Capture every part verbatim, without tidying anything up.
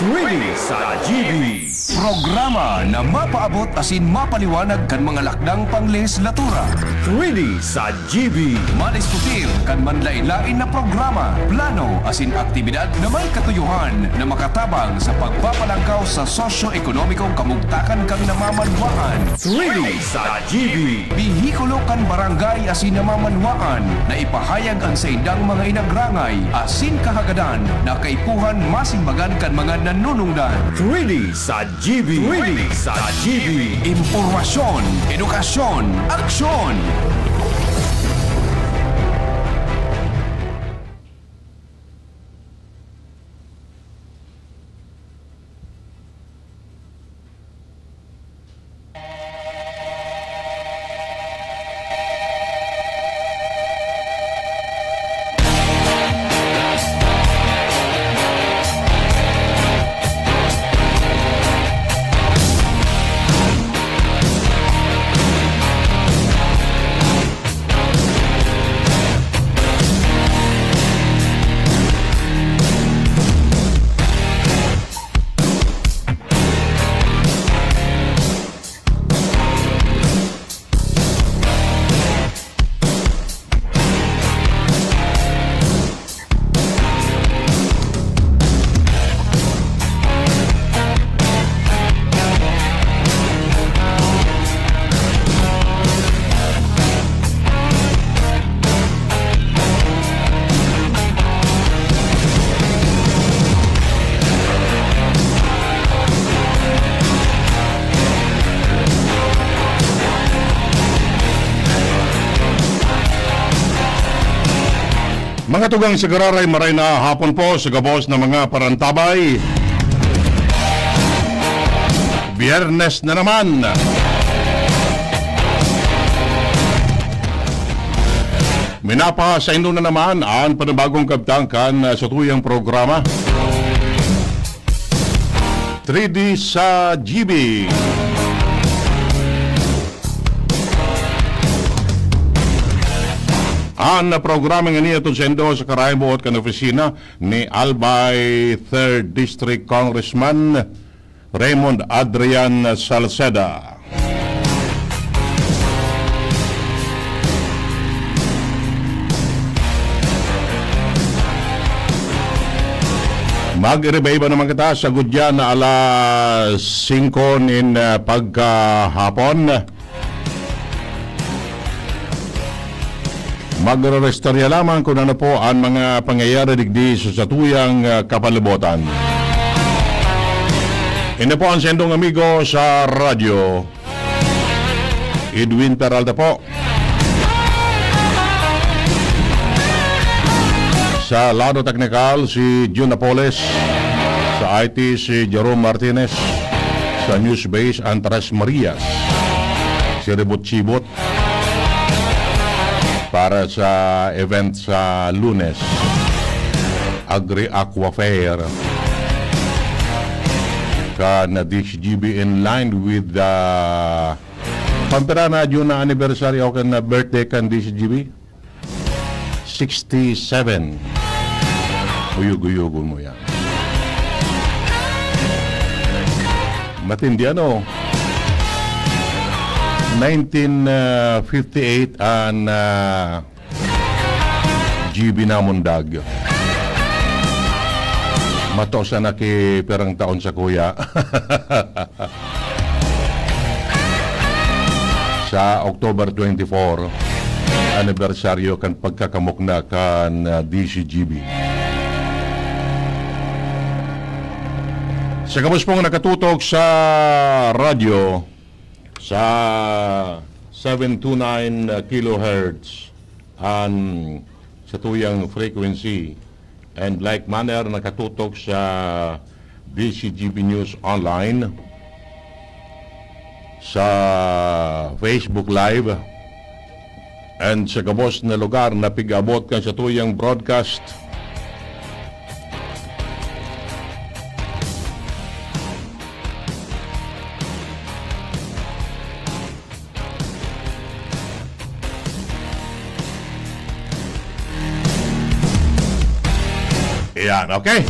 Three D sa G B. Programa na mapaabot asin mapaliwanag kan mga lakdang panglehislatura. Three D sa G B. Madiskutir kan manlaen-laen na programa, plano asin aktibidad na may katuyohan na makatabang sa pagpapalangkaw sa sosyo-ekonomikong kamugtakan kan namamanwaan. Three D sa G B. Bihikulo kan barangay asin namamanwaan na ipahayag an saindang mga inagrangay asin kahagadan na kaipuhan masimbagan kan mga nanunungdan. Three D sa G B. Three D sa G B. Impormasyon, edukasyon, aksyon. Mga tugang sa gararay, maray na hapon po sa gabos na mga parantabay. Biyernes na naman. Minapasaindo na naman an panibagong kabtang kan, ah, satuyang programa. Three D sa G B. An programa ngani hatod saindo sa karayong buot kan opisina ni Albay Third District Congressman Raymond Adrian Salceda. Mag-iba-iba naman kita sa gudyan na alas singko nin, ah, pagkahapon. Magre-restorya lamang kun ano po an mga pangyayari digdi sa satuyang, ah, kapalibutan. Ini po an saindong amigo sa radyo, Edwin Peralta po. Sa lado teknikal, si Jun Napoles. Sa I T, si Jerome Martinez. Sa News Base, Andres Marias. Si Ribot Chibot. Para sa event sa Lunes, Agri Aqua Fair. Kan D C G B in line with the, pampira na yun na anniversary o kan birthday kan D C G B? Sixty-seven. Uyog-uyogon mo yan. Matindi, ano? Nineteen fifty-eight an, ah, G B namundag. Mato sana ki pirang taon sa kuya. Sa October twenty-four, anibersaryo kan pagkakamukna kan, ah, D C G B. Sa gabos pong nakatutok sa radyo, sa seven two nine kilohertz an satuyang frequency, and like manner nakatutok sa D C G B News Online, sa Facebook Live, and sa gabos na lugar na pig-abot kan satuyang broadcast. Ayan, okay.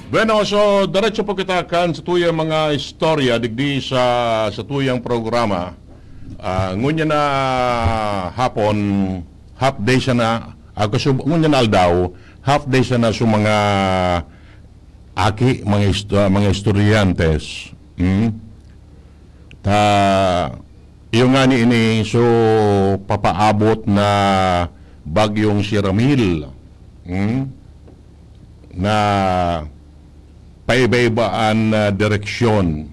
Bueno, so diretso po kita kan sa tuyang mga istorya digdi sa sa tuyang programa. Ah, ngunyan na hapon, half day siya na, ako sub, ngunyan na aldaw, half day siya na sa mga aki, mga isto, mga estudyante. Hmm? Ta, iyo nga ni ini, so papaabot na bagyong si Ramil. Hmm? Na paiba-iba an, ah, direksyon.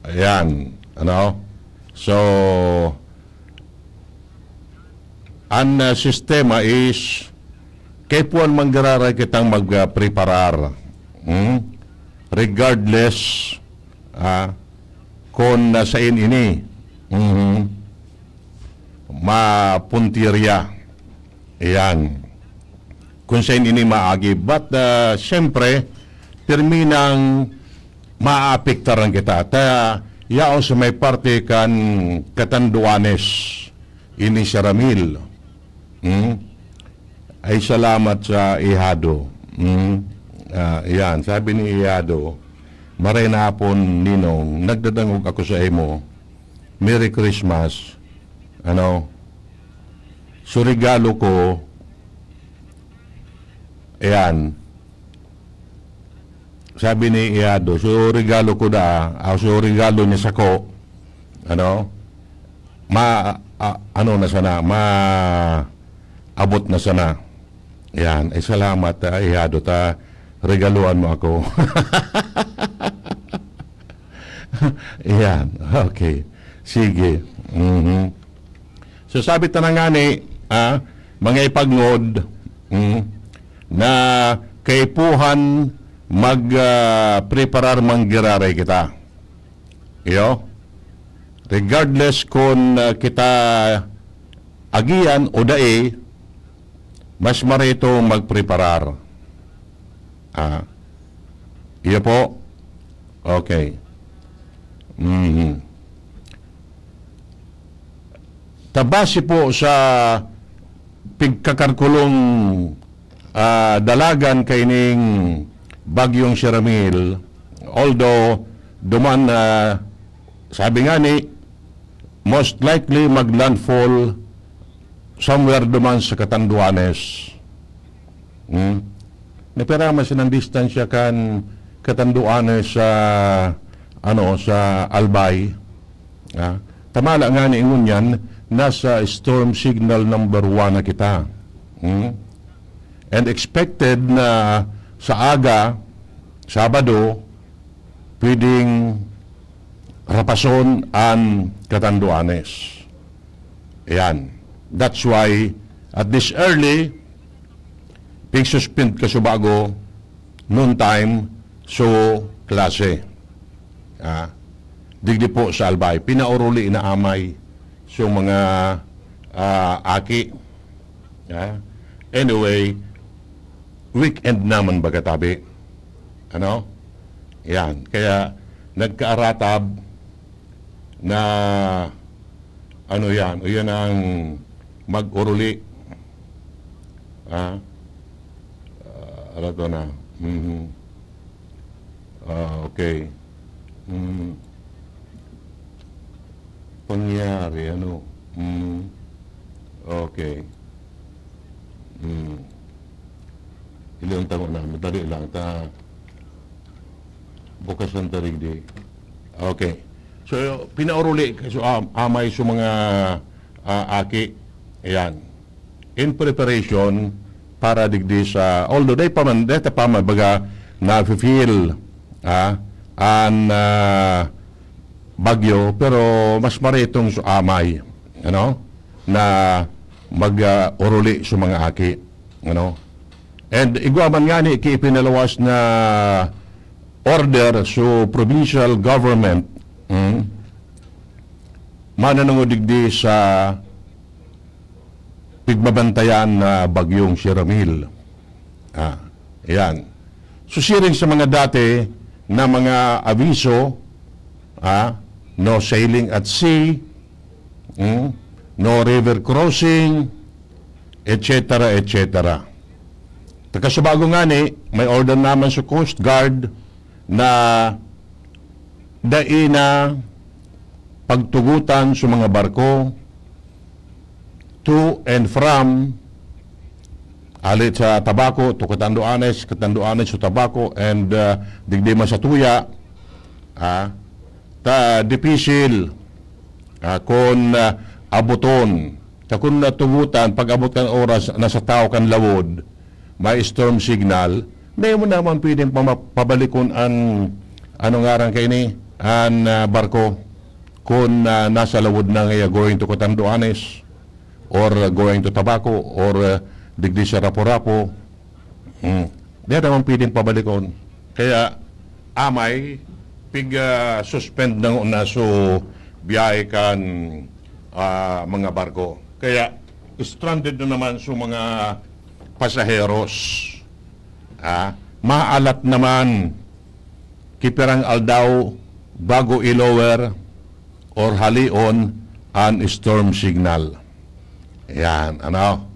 Ayan, ano? So, an, ah, sistema is kaipuhan manggararay kitang mag, ah, preparar. Hmm? Regardless, ah, kun, ah, sain ini. Mhm. Mapuntirya. Ayan. Kun sain ini maagi. But, ah, siyempre, pirmi nang maapektaran kita. Ta, yaon sa may parte kan katanduanes, ini si Ramil. Hmm? Ay, salamat sa Ihado. Hmm? Ah, yan, sabi ni Ihado, "Maray na hapon, Ninong, nagdadangog ako sa imo. Merry Christmas." Ano? So, regalo ko, ayan, sabi ni Ihado, "So, regalo ko da, ah, so, regalo niya sako, ano, ma, ah, ano na sana, ma, abot na sana." Yan. Ay, salamat, ah, Ihado, ta regaluhan mo ako. Yan. Okay. Sige. Mhm. So, sabi ta na ngani, ah, mga ipagngod, mm, na kaipuhan mag, ah, preparar manggiraray kita. Iyo? Regardless kun, ah, kita agian o dai, mas maray tong magpreparar. Ah, iyo po. Okay. Mhm. Ta base po sa pigkakarkulong, ah, dalagan kaining bagyong si Ramil, although duman, ah, sabi nga ni, most likely mag-landfall somewhere duman sa Catanduanes. Hmm? Napira man sinang distansya kan Catanduanes sa, ano, sa Albay. Ah, tamala nga ni ngunyan, nasa storm signal number one na kita. Hmm? And expected na sa aga, Sabado, pwedeng rapason an Catanduanes. Ayan. That's why, at this early, pig-suspend kasubago, noon time, so klase. Ah, digdi po sa Albay. Pinauruli na amay. So, mga, ah, aki. Ah, anyway, weekend naman baga tabi. Ano? Yan. Kaya, nagkaaratab na, ano yan, o yan ang mag-uruli. Ah? Ah, ano to na? Mhm. Ah, okay. Mm. Pangyayari, ano? Mm. Okay. Mm. Ilang taon na, madali lang. Ta, bukas ng tarigdi. Okay. So, pinauruli, so, ah, amay sa mga, ah, aki. Ayan. In preparation para digdi sa, although dai pa man, dai ta pa man baga na-feel, ah, an, ah, bagyo, pero mas maray tong so amay, ano, na mag, ah, uruli sa mga aki, ano. And igwa man ngani ki ipinalawas na order sa provincial government, hmm, mananungod digdi sa pigbabantayan na bagyong si Ramil. Ah, ayan. So, siring sa mga dati na mga aviso, ah, no sailing at sea, hmm, no river crossing, et cetera, et cetera. Takasubago ngani, may order naman sa Coast Guard na dai na pagtugotan sa mga barko to and from, ali sa Tabaco to Catanduanes, Catanduanes to Tabaco, and, ah, digdi man sa Tuya, ah, ta dipisil, ah, kun, ah, abuton. Ta kun natugotan, pag-abot kan oras, nasa taw kan lawod, may storm signal, dai mo naman pwedeng pama-, pabalikon an, ano ngaran kaini, an, ah, barko. Kun, ah, nasa lawod na ngaya going to Catanduanes, or going to Tabaco, or, ah, digdi sa Rapu-Rapu, hmm, dai naman pwedeng pabalikon. Kaya, amay, pig, ah, suspend na nguna so biyahe kan, ah, mga barko. Kaya, stranded na naman so mga pasaheros. Ah, maalat naman ki pirang aldaw bago i-lower or halion an storm signal. Yan, ano?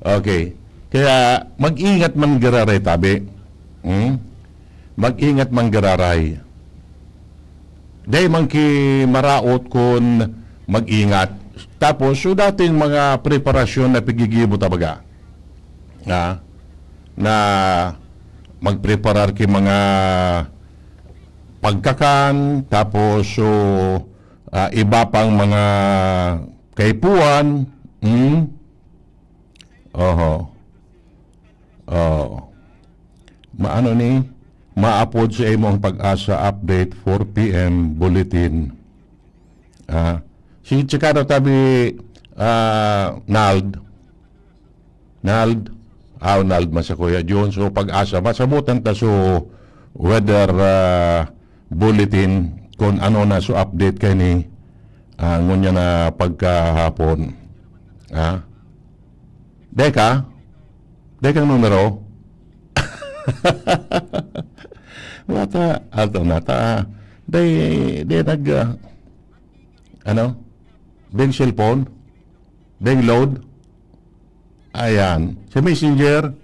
Okay. Kaya mag-ingat man giraray tabi. Hmm? Mag-ingat man giraray. Dai man ki maraot kun mag-ingat. Tapos, so dating mga preparasyon na pigigibo ta baga. Ha? Na magpreparar ki mga pagkakan, tapos, so, ah, iba pang mga kaipuhan. Hmm? Oho. Oh. Maano ni? Maapod sa imong Pag-asa update, four P M bulletin. Ah, si Chikano tabi, ah, Nald. Nald. Ah, Nald man sa Kuya John. So, Pag-asa. Masabutan ta so weather, ah, bulletin kung ano na so update kay ni, ah, ngunya na pagkahapon. Ah? Deka? Dekang numero? Wata, ato na ta. Day, day nag, ah, ano? Deng cellphone? Deng load? Ayan. Sa messenger?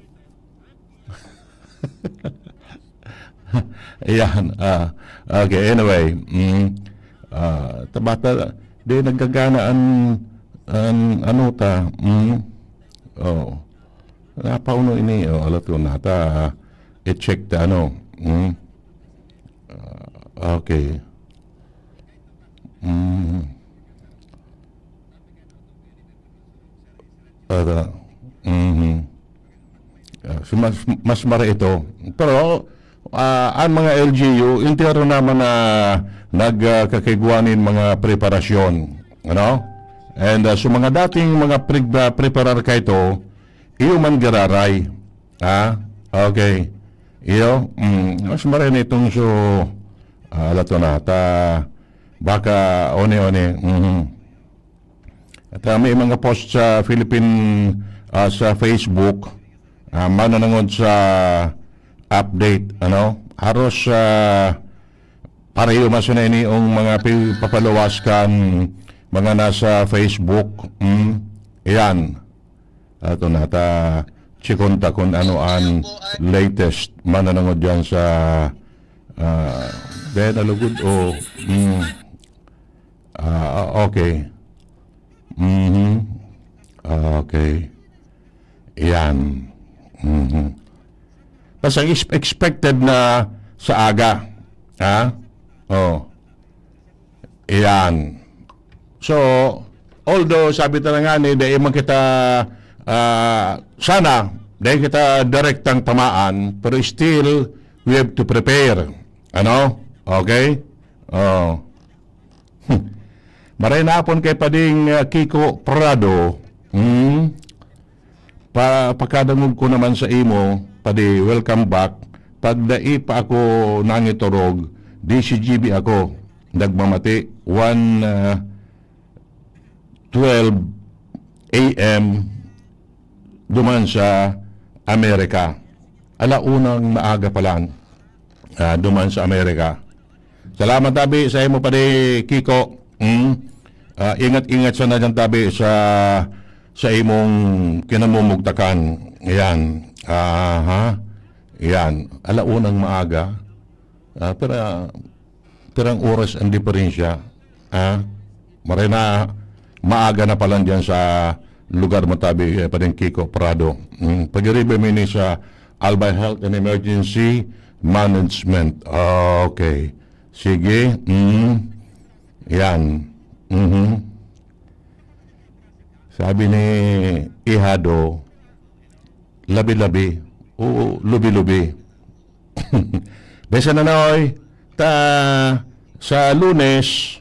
Ayan. Ah, okay, anyway. Mm. Ah, tabata, di nagkagana an, an, ano ta? Mm. Oh. Napauno ini, oh, alat ko na ta. I-check ta, ano? Mm. Ah, okay. Mm. Para, mhm. Ah, so mas, mas mara ito. Pero, ah, ang mga L G U, entero naman na nag, ah, kakaigwa nin mga preparasyon. Ano? And, ah, so mga dating mga pre-, ah, preparar ka ito, iyo man gararay. Ha? Okay. Iyo, mm, mas mara na itong so, ah, alato na. Ta, baka, one-one. Mhm. At, ah, may mga post sa Philippine, ah, sa Facebook, ah, mananangod sa update, ano? Haros, ah, pareho man sana ini ang mga pi-, papaluwas kan mga nasa Facebook. Mm, iyan. Ato na ta, chikon ta kung ano ang latest mananangod diyan sa, ah, dahil nalugod o, mm, ah, okay. Mhm. Okay. Yan. Mhm. Tas ang is-, expected na sa aga. Ha? Oh. Yan. So, although sabi ta na nga ni, dai man kita, ah, sana, dai kita direktang tamaan, pero still, we have to prepare. Ano? Okay? Oh. Maray na hapon kay Pading, ah, Kiko Prado. Hmm? Pa-, pakadangog ko naman sa imo, Padi, welcome back. Pag dai pa ako nangiturog, D C G B ako. Nagmamati, one, ah, twelve A M duman sa Amerika. Ala unang maaga pa lang, ah, duman sa Amerika. Salamat tabi sa imo, Padi Kiko. Hmm? Ah, ingat-ingat sana dyan tabi sa, sa imong kinamumugtakan. Ayan. Aha. Yan. Ala unang maaga. Ah, pira, pirang oras ang diferensya. Ah, maray na maaga na pala diyan sa lugar mo tabi, eh, Pading Kiko Prado. Mm, pag-iriba mo ini sa Albay Health and Emergency Management. Okay. Sige. Mm. Yan. Mhm. Sabi ni Ihado, labi-labi. Oo, lubi-lubi. Besa na, Noy. Ta, sa Lunes,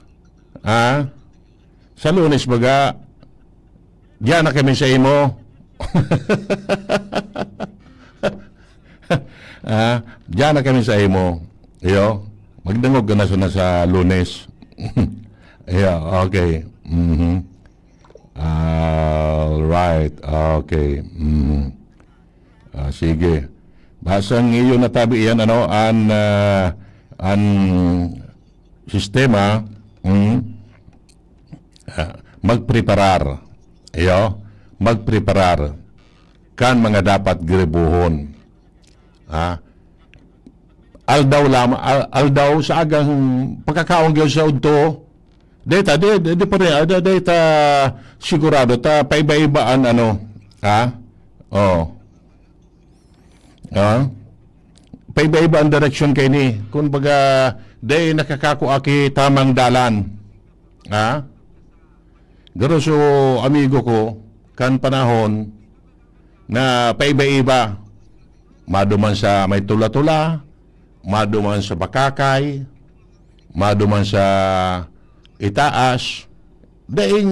ah, sa Lunes, baga, diyan na kami sa imo. Ah, diyan na kami sa imo. Iyo, magdangog ka na sa, na sa Lunes. Iyo, okay. Mhm. All right. Okay. Mhm. Ah, sige. Basang iyo natabi iyan, ano, an, ah, an sistema, mm, ah, magpreparar. Iyo, magpreparar kan mga dapat gribuhon. Ha? Aldaw lam-, al-, aldaw sa agang pagkakaon gyud sa udto. Deta, di, di, di pa rin, ah, di, di ta sigurado, ta paiba-iba an ano, ha? Oh. Ha? Paiba-iba an direksyon kaini. Kun baga, di nakakakua ki tamang dalan. Ha? Garo so amigo ko, kan panahon na paiba-iba. Maduman sa may tula-tula, maduman sa bakakay, maduman sa itaas. Daing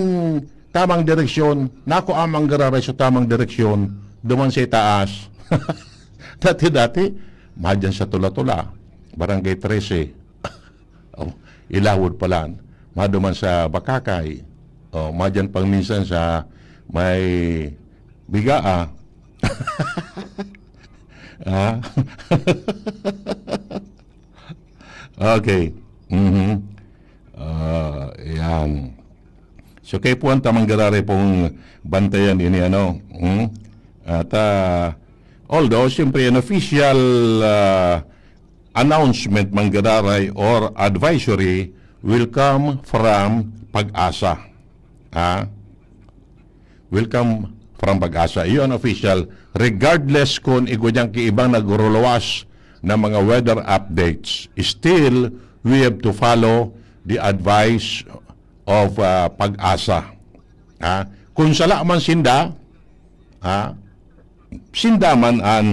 tamang direksyon, nako amang gararay sa tamang direksyon, duman sa itaas. Dati-dati, madyan sa tula-tula, Barangay trese. Oh, ilawod palan. Maduman sa bakakay. Oh, madyan pang minsan sa may bigaa. Ah? Okay. Mhm. Ah, yan. So, kay puwan tamang gararay pong bantayan ini, ano? Hmm? At, ah, although, siyempre, an official, ah, announcement manggararay or advisory will come from PAGASA. Ha? Will come from PAGASA. Iyo an official. Regardless kung igwa dyan ki ibang nagruluwas na mga weather updates, still, we have to follow the advice of, ah, PAGASA. Ha? Kung sala man sinda, ha? Sinda man an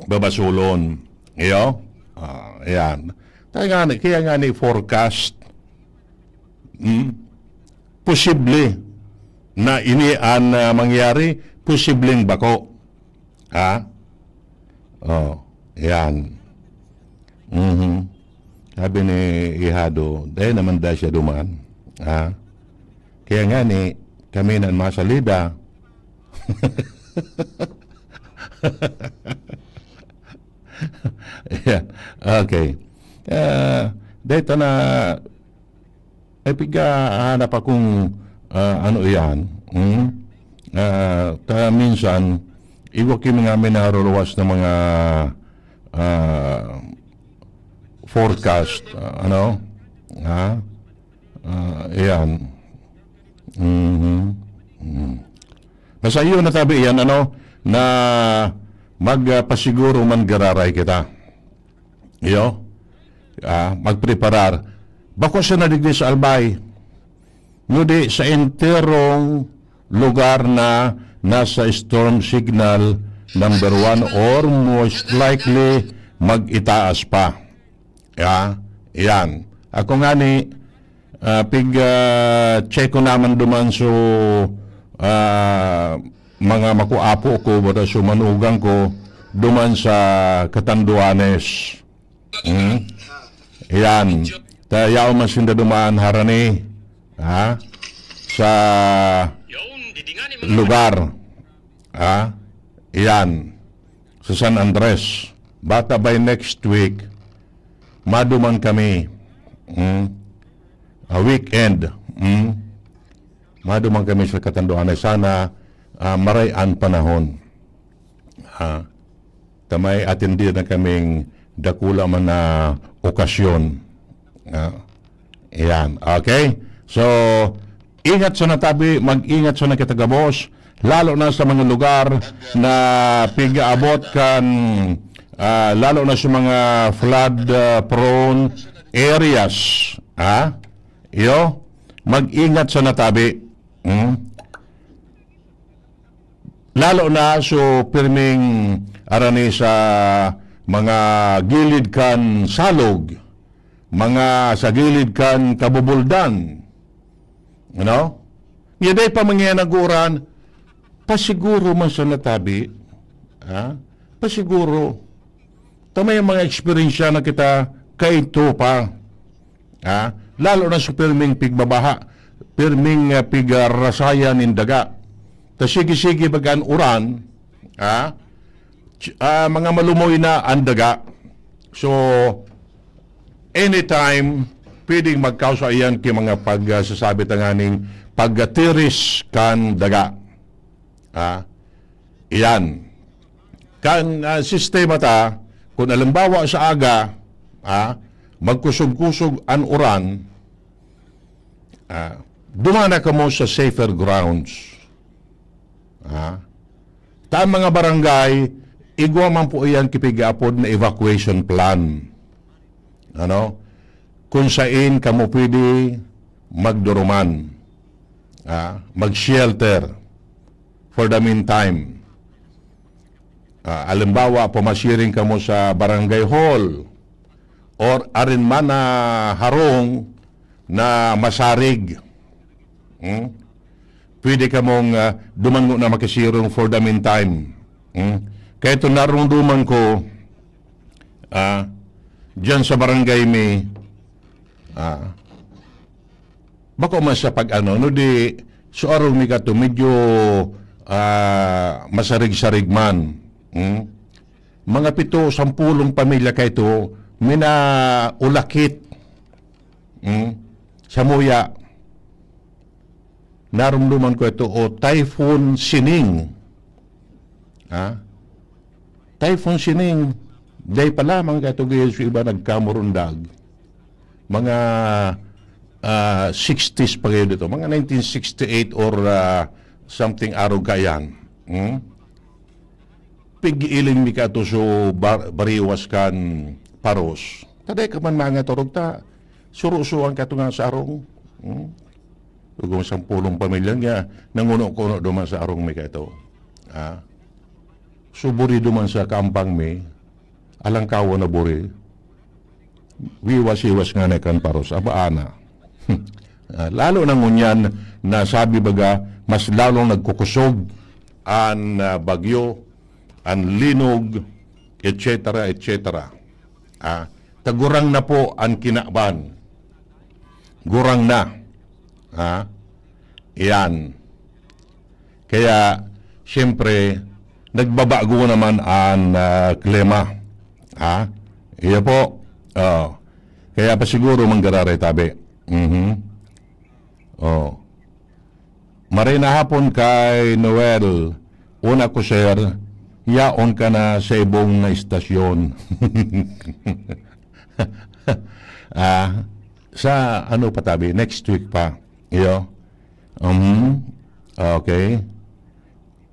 babasulon. Iyo? Ah, ayan. Kaya nga ni, kaya nga ni forecast, hmm? Posible na ini an, ah, mangyari, posibleng bako. Ha? Oh, ayan. Mhm. Sabi ni Ihado, "Dai naman da siya duman." Ha? Kaya nga ni, kami na masalida. Ayan. Okay. Ah, dito na, ay, piga, hanap akong, ah, ano iyan. Hmm? Ah, ta, minsan, iwa ki mga minaruluwas na mga, ah, forecast, ah, ano? Ha? Ah, ayan. Mhm. Mm. Basta yun, natabi yan, ano, na magpasiguro man gararay kita. Iyo? Ah, magpreparar. Bako sa nadigdi sa Albay. Ngudi sa enterong lugar na nasa storm signal number one or most likely mag-itaas pa. Ya, yan. Ako nga ni, ah, pig, ah, check ko naman duman so, ah, mga makuapo ko, wala so manugang ko, duman sa Catanduanes. Hmm? Yan. Ta, yaon man sinda duman, harani. Ha? Sa lugar. Ha? Yan. Sa San Andres. Bata by next week, maduman kami. Hmm? A weekend. Hmm? Maduman kami sa Catanduanes. Sana, ah, maray an panahon. Ah, tamay atindi na kaming dakula man na okasyon. Ah, ayan. Okay? So, ingat sa natabi, mag-ingat sa nakitagabos, lalo na sa mga lugar na pigaabot kan, ah, lalo na sa mga flood, ah, prone areas. Ha? Iyo, mag-ingat sa natabi. Hmm? Lalo na so pirming arani sa mga gilid kan salog, mga sa gilid kan kabubuldan. Ano? Niya dai pa mangyanaguran, pasiguro man sa natabi. Ha? Pasiguro. Tama yung mga eksperyensya na kita kaito pa. Ha? Lalo na sa pirming pigbabaha, pirming, ah, pigarasaya nin daga. Ta sige-sige baga an uran, ha? Ch-, ah, mga malumoy na an daga. So, anytime, pwedeng magkausa iyan ki mga pag, ah, sasabi tanganing pagkatiris kan daga. Ha? Iyan. Kan, ah, sistema ta, kung alimbawa sa aga, ha, magkusog-kusog an uran, ah, dumana kamo sa safer grounds. Ha? Ta mga barangay, igwa man po iyan ki pigaapod na evacuation plan. Ano? Kung sain kamo pwede magduruman, ah, mag-shelter for the meantime. Ah, alimbawa, pamasiring kamo sa barangay hall or arin man na harong na masarig. Hmm? Pwede kamong, ah, duman ngona makisirong for the meantime. Hmm? Kaya ito narumduman ko, ah, dyan sa barangay mi, ah, bako man sa pag-ano, no, di, so arog mi kato, medyo, ah, masarig-sarig man. Hmm? Mga pito, sampulong pamilya kaito, minaulakit. Hmm? Samuya, narumduman ko ito, o Typhoon Sining. Ha? Typhoon Sining, dai pa lamang kaito gayod sa iba nagkamurundag. Mga, ah, sixties pa gayod ito. Mga nineteen sixty-eight or, ah, something arog kaiyan. Hmm? Pig-iling mi kato so bar-, bariwas kan Paros. Taday ka man mga turog ta, surusuan ka to nga sa arong. Hmm? Ugong sampulong pamilya nga, nanguno-kuno duman sa arong mi kaito. Ah? So, buri duman sa kaampang mi, alangkawan na buri. Wiwas-iwas nga na kan Paros. Aba, ana. Ah, lalo na ngunyan na sabi baga, mas lalong nagkukusog an, ah, bagyo, an linog, et cetera, et cetera. Ah, tagurang na po an kinaban. Gurang na. Ah, iyan. Kaya, siyempre, nagbabago naman an, ah, klima. Ha? Iyo po. Oh. Kaya pa siguro manggararay tabi. Mhm. Oh. Maray na hapon kay Noel. Una ko, sir, yaon ka na sa ibong na istasyon. Ah, sa ano pa tabi? Next week pa. Iyo. Um, okay.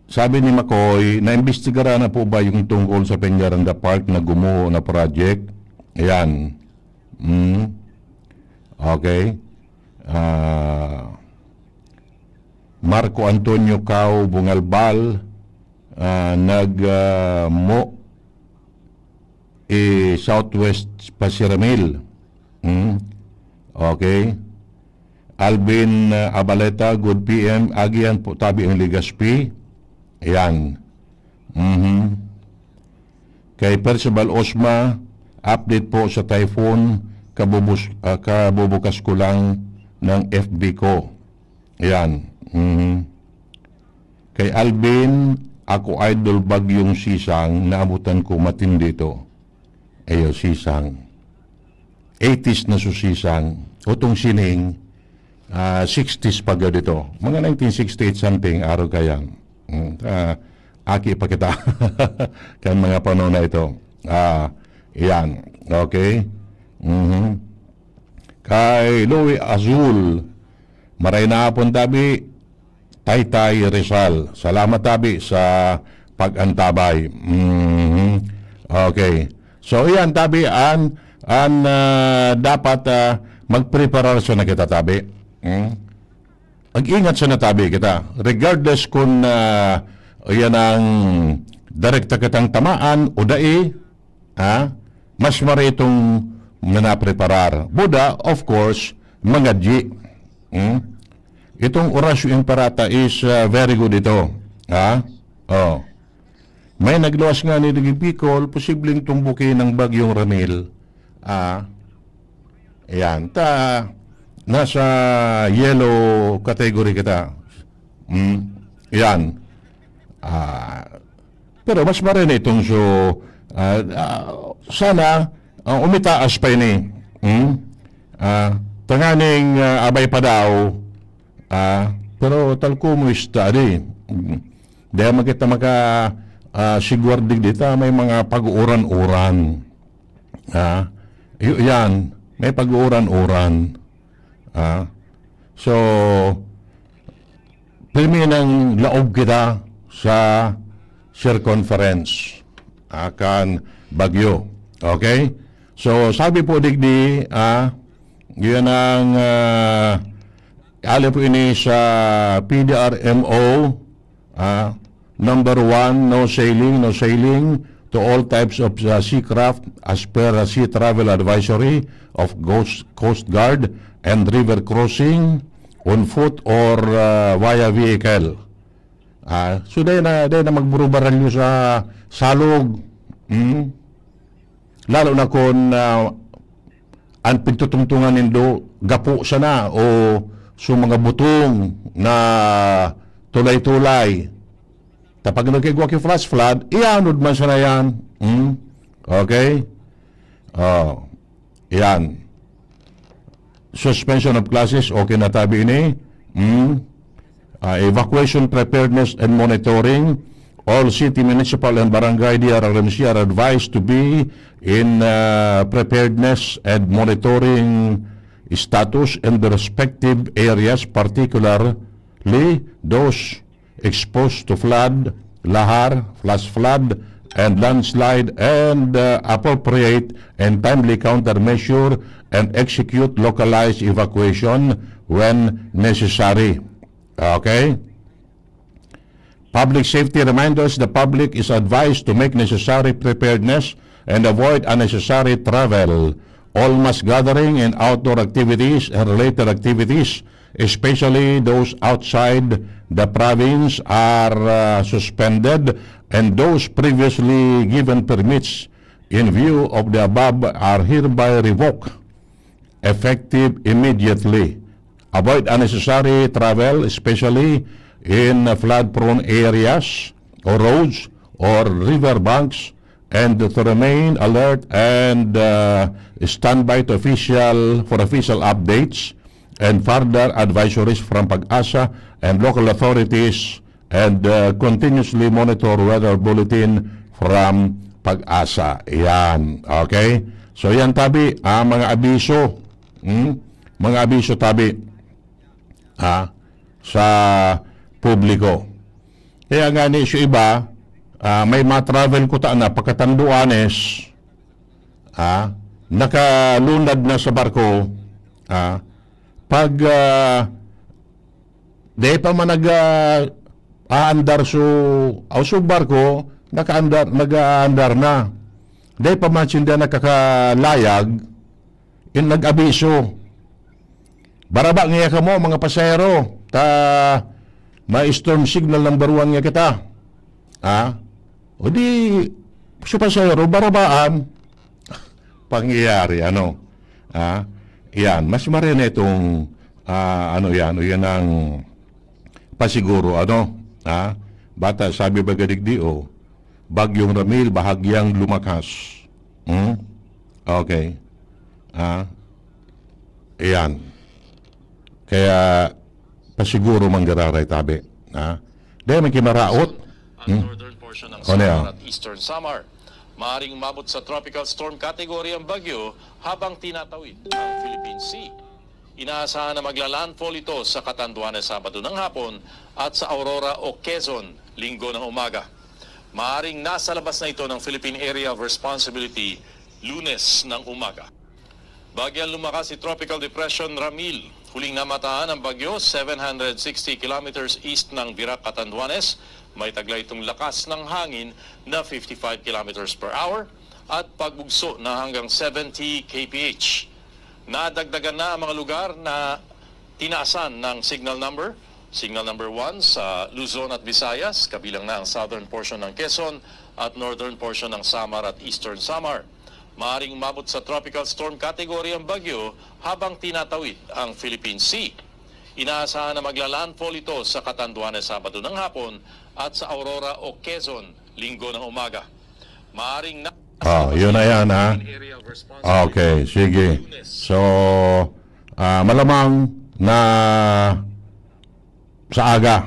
Sabi ni Makoy, "Naimbestigaran na po ba yung tungkol sa Peñaranda Park na gumuho na project?" Ayan. Mm. Okay. Ah, Marco Antonio Cao Bungalbal, ah, nag, ah, mo, eh, Southwest Pasiramil. Hmm? Okay. Alvin, uh, Abaleta, good P M. Agihan po tabi ang Legazpi. Ayan. Mhm. Kay Percival Osma, update po sa typhoon, kabubus-, ah, kabubukas ko lang ng F B ko. Ayan. Mhm. Kay Alvin, ako idol bagyong Sisang, naabutan ko matindi to. Ayo, Sisang. Eighties na so Sisang. Otong Sining, ah, sixties pa gad ito. Mga nineteen sixty-eight something, araw kayan. Mm, ah, aki pa kita kan mga panahon na ito. Ah, iyan. Okay? Mhm. Kay Louie Azul, maray na hapon, tabi, Taytay Rizal. Salamat, tabi, sa pag-antabay. Mhm. Okay. So, iyan, tabi, an, an, ah, dapat, ah, magpreparasyon na kita, tabi. Hmm? Mag-ingat sana, tabi, kita. Regardless kung, ah, iyan ang direkta kitang tamaan o dai, ha? Mas maray itong nanapreparar. Buda, of course, mangadyi. Hmm? Itong Oratio Imperata is, ah, very good ito. Ha? Oh. May nagluwas nga ni Digipicol, posibleng tumbukin ng Bagyong Ramil. Ah, yan. Ta, nasa yellow category kita. Hmm? Yan. Ah, pero mas maray na itong so, ah, ah, sana, ah, umitaas pa ini. Hmm? Ah, tanganing, ah, abay pa daw, ah, pero talko mo study. Hmm. Dahil makita maka, ah, sigwar digdi ta, may mga pag-uuran-uran. Ah, y-, yan, may pag-uuran-uran. Ah, so, pirmi nang laog kita sa circumference, ah, kan bagyo. Okay? So, sabi po digdi, ah, yun ang, ah, ali po ini sa P D R M O, ah, number one, no sailing, no sailing to all types of, uh, seacraft as per, uh, sea travel advisory of Coast, Coast Guard and river crossing on foot or, uh, via vehicle. Ah, so, dai na, dai na magburubaralyo sa salog. Hmm? Lalo na kun, ah, an pigtutungtungan nindo gapo sana o so mga butong na tulay-tulay. Ta pag nagkaigwa ki flash flood, ianod man sana yan. Hmm? Okay? Oh, yan. Suspension of classes, okay na tabi ini. Hmm? Ah, evacuation preparedness and monitoring. All city, municipal, and barangay D R R M C are advised to be in, ah, preparedness and monitoring status in the respective areas, particularly those exposed to flood, lahar, flash flood, and landslide, and, uh, appropriate and timely countermeasure and execute localized evacuation when necessary. Okay? Public safety reminders: the public is advised to make necessary preparedness and avoid unnecessary travel. All mass gathering and outdoor activities and related activities, especially those outside the province, are, uh, suspended, and those previously given permits in view of the above are hereby revoked, effective immediately. Avoid unnecessary travel, especially in flood-prone areas or roads or river banks, and to remain alert and, uh, standby to official, for official updates and further advisories from PAGASA and local authorities, and, uh, continuously monitor weather bulletin from PAGASA. Yan. Okay? So, yan, tabi, ah, mga abiso. Hmm? Mga abiso, tabi. Ah, sa publiko. Kaya nga ni, sa iba, ah, may mga travel ko ta na pagkatanduanes, ah, nakalunad na sa barko, ah, pag, ah, di pa man nag, ah, aandar so, aw so barko, nakaandar, nag-aandar na. Di pa man sinda nakakalayag, in nag-abiso. Baraba nga kamo, mga pasahero, ta may storm signal number one nga kita. Ha? O di, sa pasahero, barabaan. Pangyayari, ano? Ha? Yan, mas marene itong, ah, ano yan, o yan ang pasiguro, ano? Ha? Bata, sabi ba gadigdi, o, Bagyong Ramil, bahagyang lumakas. Hmm? Okay. Ha? Ayan. Kaya, pasiguro manggararay tabi. Ha? Dahil may kimaraot. Hmm? Depression ng Samar at Eastern Samar. Maaring umabot sa tropical storm category ang bagyo habang tinatawid ang Philippine Sea. Inaasahan na magla-landfall ito sa Catanduanes Sabado ng hapon at sa Aurora o Quezon Linggo ng umaga. Maaring nasa labas na ito ng Philippine Area of Responsibility Lunes ng umaga. Bagyang lumakas si Tropical Depression Ramil. Huling namataan ang bagyo, seven hundred sixty kilometers east ng Virac, Catanduanes. May taglay itong lakas ng hangin na fifty-five kilometers per hour at pagbugso na hanggang seventy K P H. Nadagdagan na ang mga lugar na tinaasan ng signal number. Signal number one sa Luzon at Visayas, kabilang na ang southern portion ng Quezon at northern portion ng Samar at eastern Samar. Maaring umabot sa tropical storm category ang bagyo habang tinatawid ang Philippine Sea. Inaasahan na magla-landfall ito sa Catanduanes Sabado ng hapon at sa Aurora o Quezon Linggo ng umaga. Maaring na... Ah, yun na yan, ha? Area of responsibility. Okay, sige. So, ah, malamang na sa aga.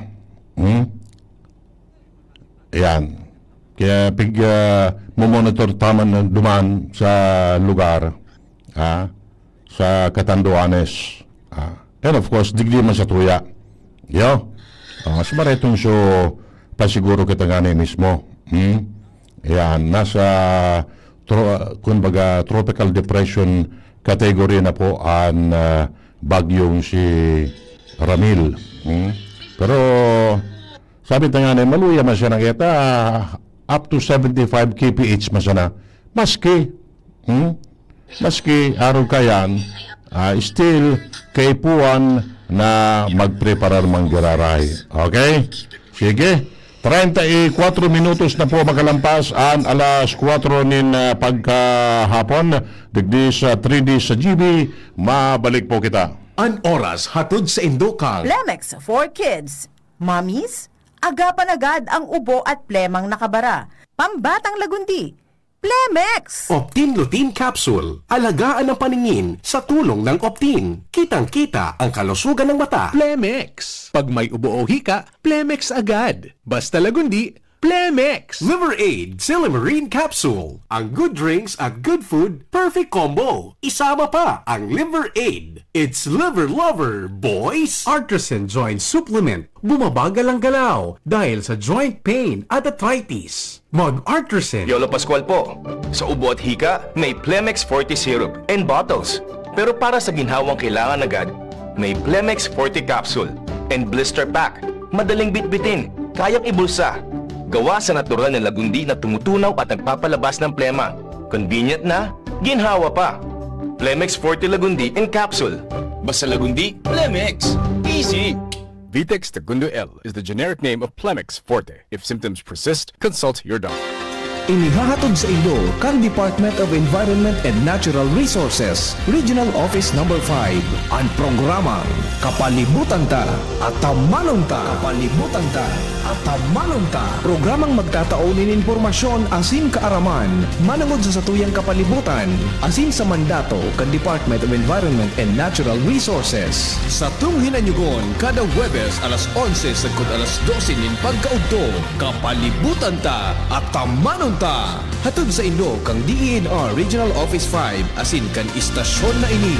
Hmm? Yan. Kaya pig, ah, momonitor taman duman sa lugar, ha? Sa Catanduanes. Ah. And of course, digdi man sa tuya. Yo. Ah, mas maretong so pasiguro kita ngani mismo. Hmm? Yan, nasa tro-, kumbaga, tropical depression category na po ang, ah, bagyong si Ramil. Hmm? Pero sabi ta ngani, maluya man siya nakita, up to seventy-five K P H man sana. Maski, hmm? Maski arog kayan, ah, still kaipuhan na magpreparar manggiraray. Okay? Sige. Treinta y cuatro minutos na po makalampas an alas kuwatro nin, ah, pagkahapon. Digdi sa three D sa G B, mabalik po kita. An oras hatod sa indo kang Plemex for Kids. Mommies, agapan agad ang ubo at plemang nakabara. Pambatang lagundi, Plemex! Optin Lutein Capsule. Alagaan ang paningin sa tulong ng Optin. Kitang-kita ang kalusugan ng mata. Plemex. Pag may ubo o hika, Plemex agad. Basta lagundi, Plemex! Liver Aid Silymarin Capsule. Ang good drinks at good food, perfect combo. Isama pa ang Liver Aid. It's Liver Lover, boys! Artisan Joint Supplement. Bumabagal ang galaw dahil sa joint pain at arthritis. Mag-Artisan. Yolo Pascual po. Sa ubo at hika, may Plemex Forte Syrup and Bottles. Pero para sa ginhawang kailangan agad, may Plemex Forte Capsule and Blister Pack. Madaling bitbitin, kayang ibulsa. Gawa sa natural na lagundi na tumutunaw at nagpapalabas ng plema. Convenient na, ginhawa pa. Plemex Forte Lagundi in Capsule. Basta lagundi, Plemex. Easy! Vitex Tagundo L is the generic name of Plemex Forte. If symptoms persist, consult your doctor. Inihahatod sa indo kan Department of Environment and Natural Resources, Regional Office Number five, an programang Kapalibutan Ta, Atamanon Ta. Kapalibutan Ta, Atamanon Ta. Programang magtatao nin impormasyon asin kaaraman manongod sa satuyang kapalibutan asin sa mandato kan Department of Environment and Natural Resources. Satong hinanyugon kada Huwebes alas onse sagkod alas dose nin pagkaudto. Kapalibutan Ta, Atamanon Ta. Hatod sa indo kan D E N R Regional Office five asin kan istasyon na ini.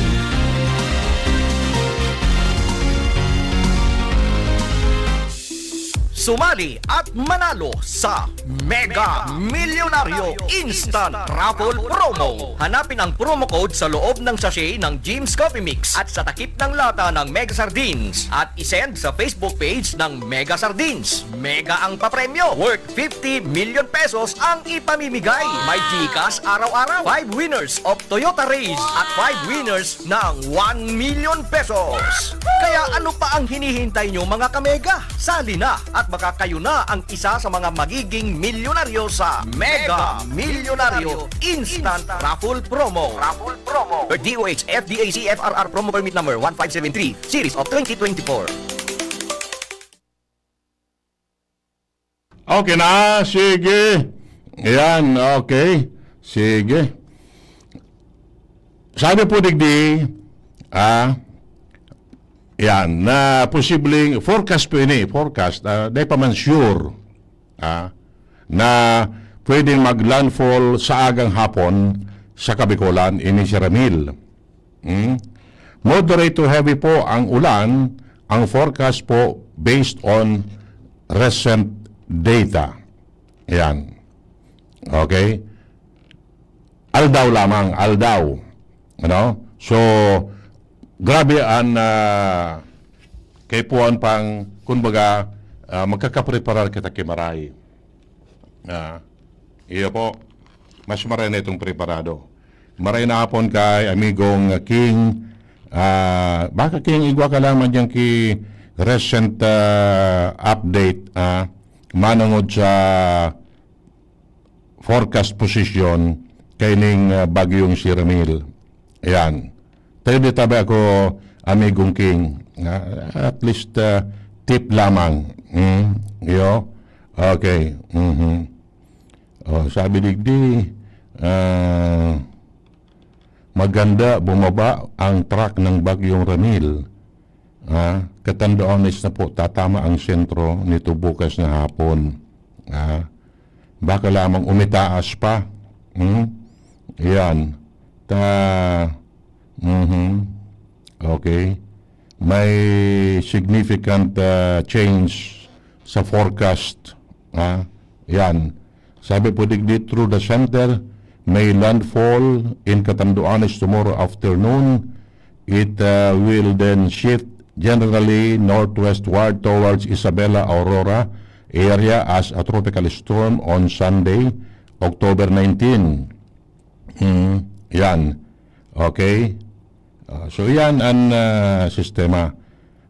Sumali at manalo sa Mega Milyonaryo Instant Raffle Promo. Hanapin ang promo code sa loob ng sachet ng Jim's Coffee Mix at sa takip ng lata ng Mega Sardines at isend sa Facebook page ng Mega Sardines. Mega ang papremyo, worth fifty million pesos ang ipamimigay. May GCash araw-araw, five winners of Toyota Raize at five winners ng one million pesos. Kaya ano pa ang hinihintay nyo, mga kamega? Sali na at baka kayo na ang isa sa mga magiging milyonaryo sa Mega Milyonaryo Instant Raffle Promo. Raffle Promo. Per D O H F D A C F R R Promo Permit Number one five seven three, Series of twenty twenty-four. Okay na, sige. Ayan, okay. Sige. Sabi po digdi, ah, yan, na posibleng forecast po ini, forecast, ah, dai pa man sure. Ah, na pwedeng mag-landfall sa agang hapon sa Kabikolan, ini si Ramil. Hmm? Moderate to heavy po ang ulan, ang forecast po based on recent data. Ayan. Okay? Aldaw lamang, aldaw. Ano? So, grabe ang, ah, kaipuhan pang, kumbaga, ah, magkakapreparar kita ki Maray. Ah, iyo po. Mas maray na itong preparado. Maray na hapon kay amigong King. Ah, baka King, igwa ka lang man dyan ki recent, ah, update, ah, manungod sa forecast position kaining, ah, bagyong si Ramil. Ayan. Tayo di tabi ako, amigong King. Ah, at least, ah, tip lamang. Hmm? Iyo? Okay. Mhm. Oh, sabi digdi, ah, maganda bumaba ang track ng Bagyong Ramil. Ah, Catanduanes na po, tatama ang sentro nito bukas na hapon. Ah, baka lamang umitaas pa. Hmm? Yan. Ta, mhm. Okay. May significant, ah, change sa forecast. Ah, yan. Sabi po digdi, through the center, may landfall in Catanduanes tomorrow afternoon. It, uh, will then shift generally northwestward towards Isabela, Aurora area as a tropical storm on Sunday, October nineteen. Hmm, yan. Okay? Ah, so, yan ang, ah, sistema.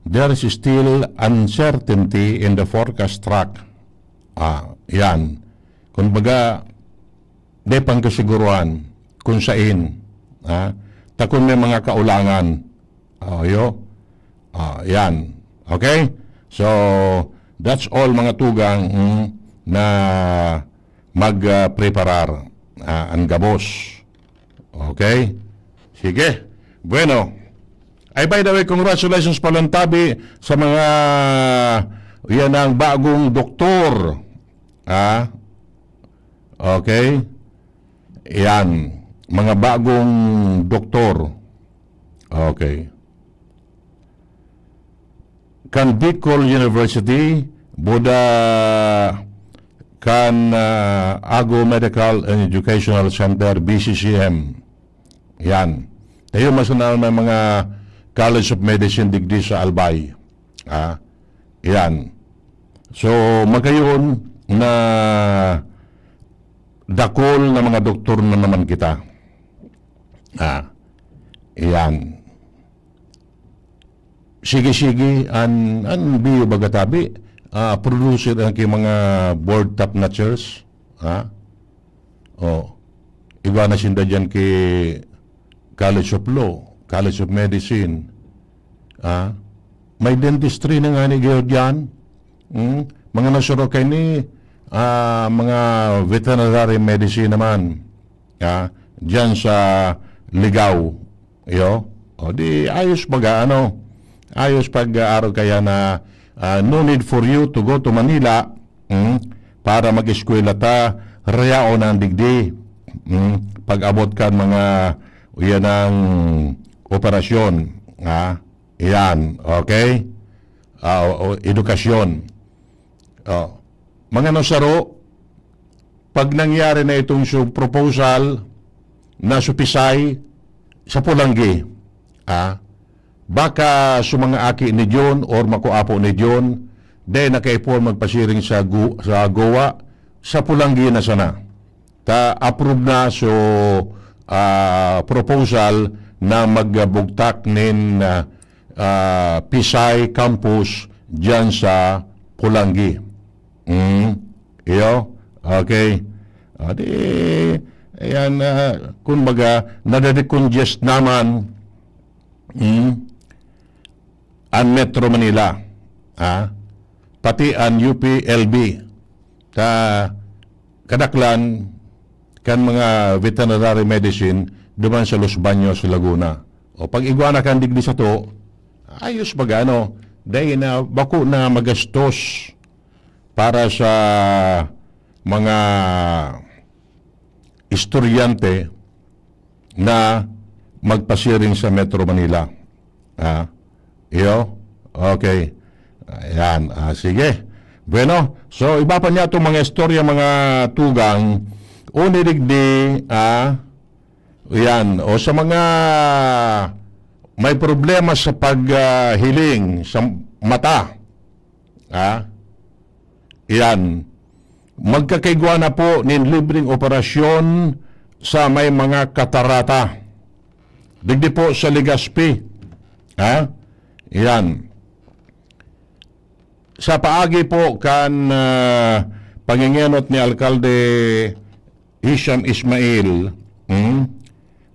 There is still uncertainty in the forecast track. Ah, yan. Kumbaga, di pang kasiguruhan kung sain, ha? Ta kun may mga kaulangan. Oh, yo. Ah, yan. Okay? So, that's all, mga tugang, mm, na mag, ah, preparar, ah, an gabos. Okay? Sige. Bueno. Ay, by the way, congratulations palantabi sa mga, yan ang bagong doktor. Ah? Okay? Yan. Mga bagong doktor. Okay. Kan Bicol University, buda kan, ah, Agu Medical and Educational Center, B C C M. Yan. Tayo, mas na may mga College of Medicine digdi sa Albay. Ah, yan. So, magayon na dakol na mga doktor na naman kita. Ah, yan. Sige-sige, an, an biyo baga tabi, ah, producer ang ki mga board top notchers, ha? Oh, igwa na sinda dyan ki College of Law, College of Medicine, ha? May dentistry na nga ni Geo dyan. Hmm? Mga nasuro kay ni, ah, mga veterinary medicine naman, ha? Dyan sa Ligao. Iyo. O di, ayos baga, ano? Ayos pag-aaro kaya na, ah, no need for you to go to Manila, mm, para mag-eskwela ta, rayaon ang digdi. Mm, pag-abot kan mga, yan ang operasyon. Ha? Yan. Okay? Ah, o, o, edukasyon. Oh. Mga nasaro, pag nangyari na itong su proposal na supisay sa Pulanggi, ah, baka sa mga aki ni John or makuapo ni John, dahil nakaipon magpasiring sa, gu- sa Goa, sa Pulanggi na sana. Ta approve na so, ah, proposal na magbugtak nin, ah, ah, Pisay Campus dyan sa Pulanggi. Mm. Iyo? Okay. Adi, ayan, ah, kumbaga, nadadecongest naman, mm, ang Metro Manila, ha? Pati ang U P L B. Ka-, kadaklan kan mga veterinary medicine duman sa Los Baños, Laguna. O pag igwa na kan digdi sato, ayos baga, ano? Dahil na bako na magastos para sa mga estudyante na magpasiring sa Metro Manila. Ah, iyo? Okay. Ayan. Ah, sige. Bueno, so iba pa niya itong mga istorya, mga tugang. Unirig di, ah, yan. O sa mga may problema sa paghiling sa mata. Ah, yan. Magkakaigwa na po nin libreng operasyon sa may mga katarata. Digdi po sa Legazpi. Ha? Yan. Sa paagi po kan, ah, pangingenot ni Alkalde Hisham Ismail, hmm?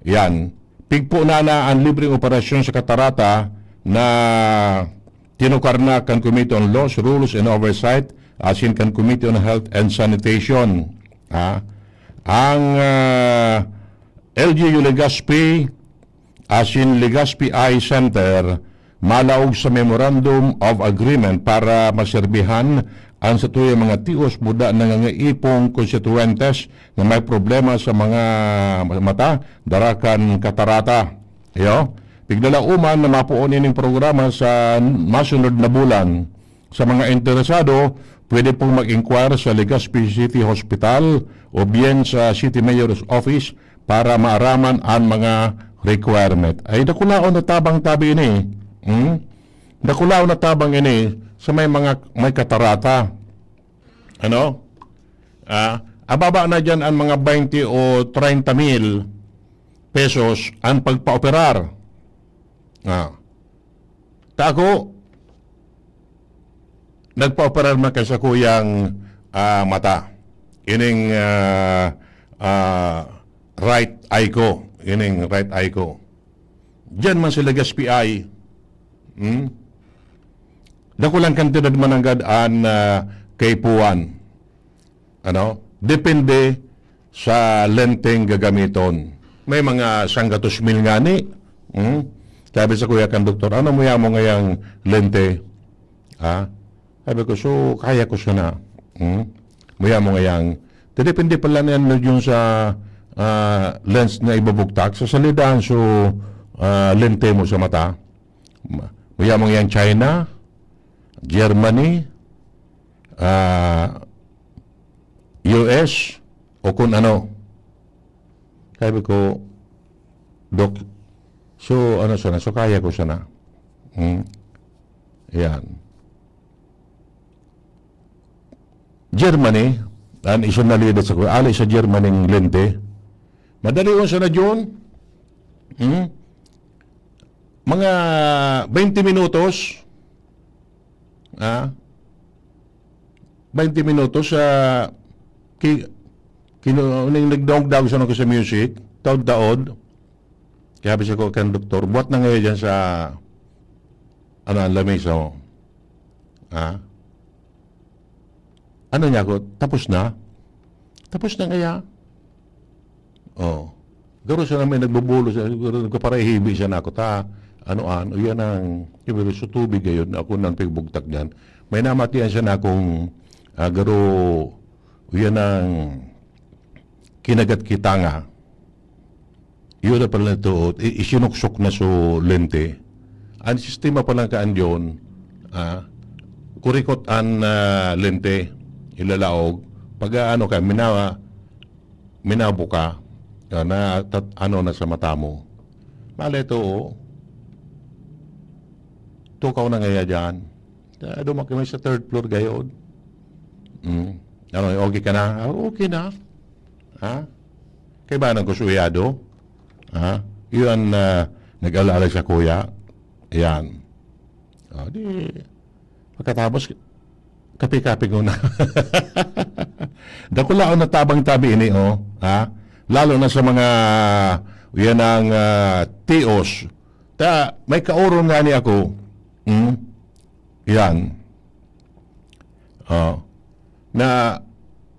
Yan. Pigpo na na an libreng operasyon sa katarata na tinukar na kan Committee on Laws, Rules and Oversight, asin kan Committee on Health and Sanitation. Ha? Ang, ah, L G U Legazpi asin Legazpi Eye Center malaog sa Memorandum of Agreement para maserbihan an satuyang mga tios buda nangangaipong konstituyentes na may problema sa mga mata, dara kan katarata. Iyo, piglalauman na mapoon ining programa sa masunod na bulan. Sa mga interesado, pwede pong mag-inquire sa Legazpi City Hospital o bien sa City Mayor's Office para maaraman an mga requirement. Ay, dakulaon na tabang tabi ini. Hmm? Dakulaon na tabang ini sa may mga, may katarata. Ano? Ah, ababa na diyan ang mga twenty o treinta mil pesos ang pagpaoperar. Ah. Ta ako, nagpaoperar man kay sa kuyang, ah, mata. Ining, ah, ah, right eye ko. Ining right eye ko. Diyan man sa Legazpi Eye. Hmm? Dakulang kantidad man nanggad an, ah, kaipuhan. Ano? Depende sa lenteng gagamiton. May mga sanggatos mil ngani. Hmm? Sabi sa kuya kan doktor, "Ano mo yamo ngayang lente?" Ha? Sabi ko, "So, kaya ko sana." Hmm? Muya mo ngayang, depende pala na yan yun sa, ah, lens na ibubugtak. Sa salidahan, so, ah, lente mo sa mata. Ma-, muya mo ngayang China, Germany, ah, U S, o kung ano. Sabi ko, "Dok, so ano sana? So kaya ko sana." Hmm? Yan. Germany, an isunalidad sa kuya, ali sa Germany ang lente. Madali on sana, John. Hmm? Mga twenty minutos. Ah? Twenty minutos sa ki-, kinu-, ning nagdaog-daog sa, sa music, taod-taod. Kaya sabi ko kan doktor, "Buhat na ngayon dyan sa, ano, ang lamesa mo." Ha? Ano niya ako, "Tapos na?" "Tapos na kaya?" Oh. Garo siya na may nagbubulo siya, garo nagpaparahibi siya na ako, ta, ano, an, o yan ang, yung sa tubig ngayon, ako nang pigbugtak dyan. May namatian siya na akong, ah, garo, o yan ang kinagat kita nga. Yun na pala ito, i-, isinuksok na so lente. Ang sistema pa lang kaan yun, ah, kurikot an, ah, lente, ilalaog. Pag, ah, ano ka, minawa, minabuka, ah, na, tat-, ano na sa mata mo. Mali ito, oh. Tukaw na ngaya dyan. Ah, dumak kami sa third floor gayod. Mm. Ano, okay ka na? Ah, okay na. Ha? Kaibanan ko suyado? Ha? Yun, ah, nag-alala sa kuya. Ayan. Ah, di, pagkatapos, kape-kape ko na. Dakulaon na tabang tabi ini, oh. Ha? Lalo na sa mga, yan ang, ah, tios. Ta, may kaoron nga ni ako. Hmm? Yan. Oh. Na,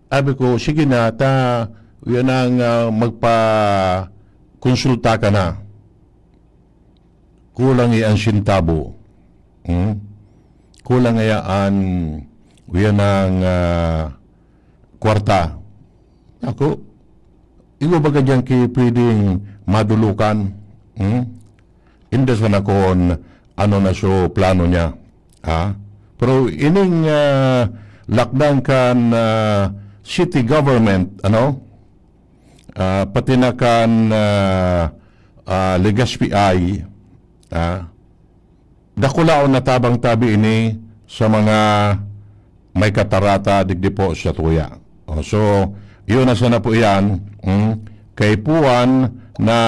sabi ko, "Sige na, ta, yan ang, ah, magpakonsulta ka na." Kulang iya an sentabo. Hmm? Kulang iya an, yan ang, ah, kwarta. Ako, iwa baga diyan ki pwedeng madulukan. Hmm? Inda sana kun ano na so plano niya. Ha? Pero ining, ah, lakdan kan, ah, city government, ano? Ah, pati na kan, ah, ah, Legazpi I, ah, dakulaon na tabang tabi ini sa mga may katarata digdi po sa tuya. O, so, yun na sana po iyan. Hmm? Kaipuhan na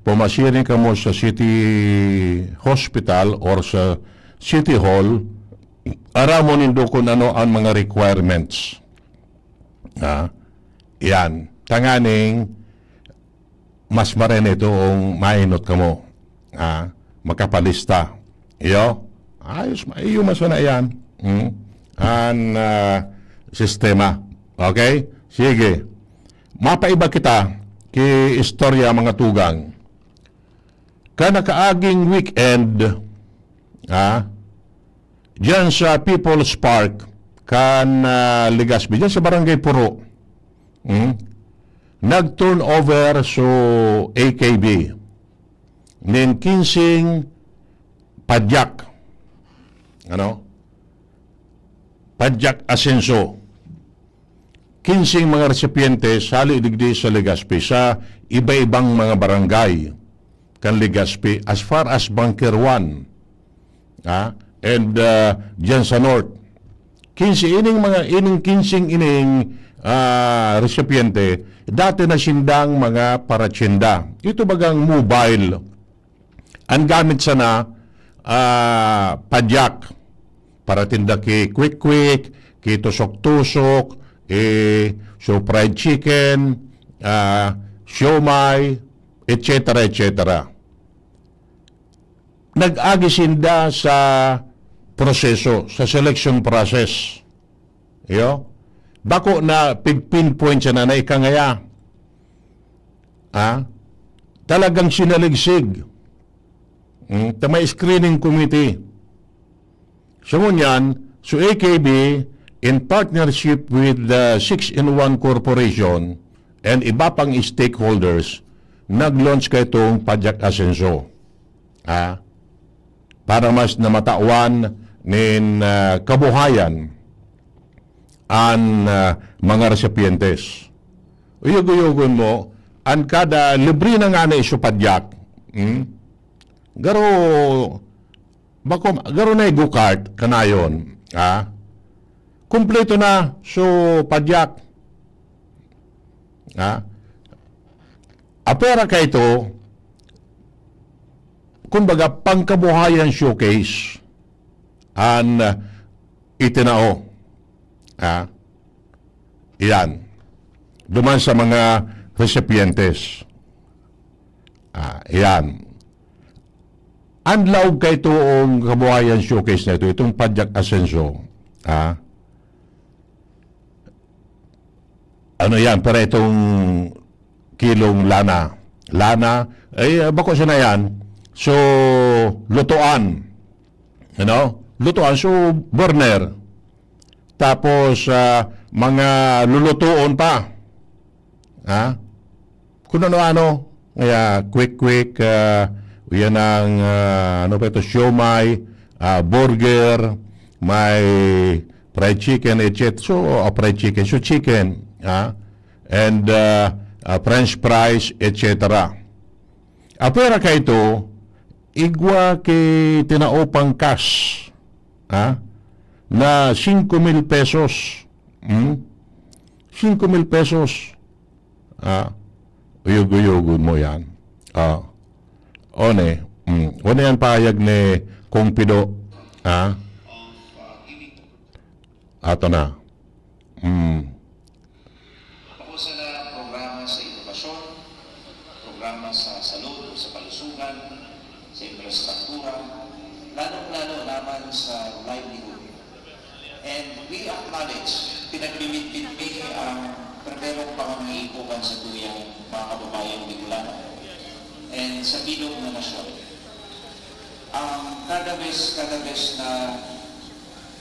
pumasiring kamo sa city hospital or sa city hall, aramon nindo kung ano ang mga requirements. Ha? Yan. Tanganing mas marene toong mainot kamo. Ha? Makapalista. Iyo? Ayos, ma-, iyo man sana yan. Hmm? An, ah, sistema. Okay? Sige. Mapaiba kita ki istorya, mga tugang. Kan nakaaging weekend, ha? Diyan sa People's Park, kan, ah, Legazpi, diyan sa Barangay Puro. Hmm? Nag-turnover so A K B nin kinseng padyak. Ano? Padyak asenso. Kinseng mga resipiente sali digdi sa Legazpi, sa iba-ibang mga barangay kan Legazpi, as far as Bunker One, ah, and, ah, diyan sa North. Kinse ining mga, ining kinseng ining, ah, resipiente, dati na sindang mga paratyenda. Ito bagang mobile. Ang gamit sana, ah, padyak. Paratinda ki kwek-kwek, ki tusok-tusok, eh, so fried chicken, ah, siomai, et cetera, et cetera. Nag-agi sinda sa proseso, sa selection process. Iyo? Bako na pig-pinpoint siya na naikangaya. Ah? Talagang sinaligsig. Hmm, ta may screening committee. So, ngunyan, so A K B, in partnership with the Six-in-one Corporation and iba pang stakeholders, nag-launch kaitong Padyak Asenso. Ah? Para mas na matawan nin, ah, kabuhayan an, ah, mga resipientes. Uyog-uyogon mo, an kada libre na nga na iso padyak, hmm? Garo, bako, garo na go-kart, kanayon, ha? Kumpleto na, so, padyak. Ha? Apera ka ito, kumbaga, pangkabuhayan showcase an, ah, itinao. Ha? Iyan. Duman sa mga recipientes. Ah, iyan. Ang laog kay toong kabuhayan showcase na ito, itong Padyak Asenso. Ha? Ano yan? Para itong kilong lana. Lana, ay, bako siya na yan. So, lutoan. Ano? Lutoan. So, burner. Tapos, ah, mga lulutoon pa. Ha? Kung ano-ano. Kaya quick-quick, ah, yan ang, ah, ano pa ito, siomai, ah, burger, may fried chicken, et cetera. So, ah, fried chicken. So, chicken. Ha? And, ah, ah, french fries, et cetera. Apwera ka ito, igwa ki tinao pang cash, ha? Na singko mil pesos. Hmm? Singko mil pesos. Ha? Uyog-uyogon mo yan. Ah. One, hmm. One yan pahayag ni Kong Pido. Ha? Ato na. Hmm. Bako sana programa sa edukasyon, programa sa salud o sa kalusugan, sa infrastruktura, lalong-lalo naman sa livelihood. And we acknowledge, pinagmimit-mit mi ang primerong pangangaipo kan satuyang mga kababayang Bicolano. And sa bilog na nasyon. Ang kada bes, kada bes na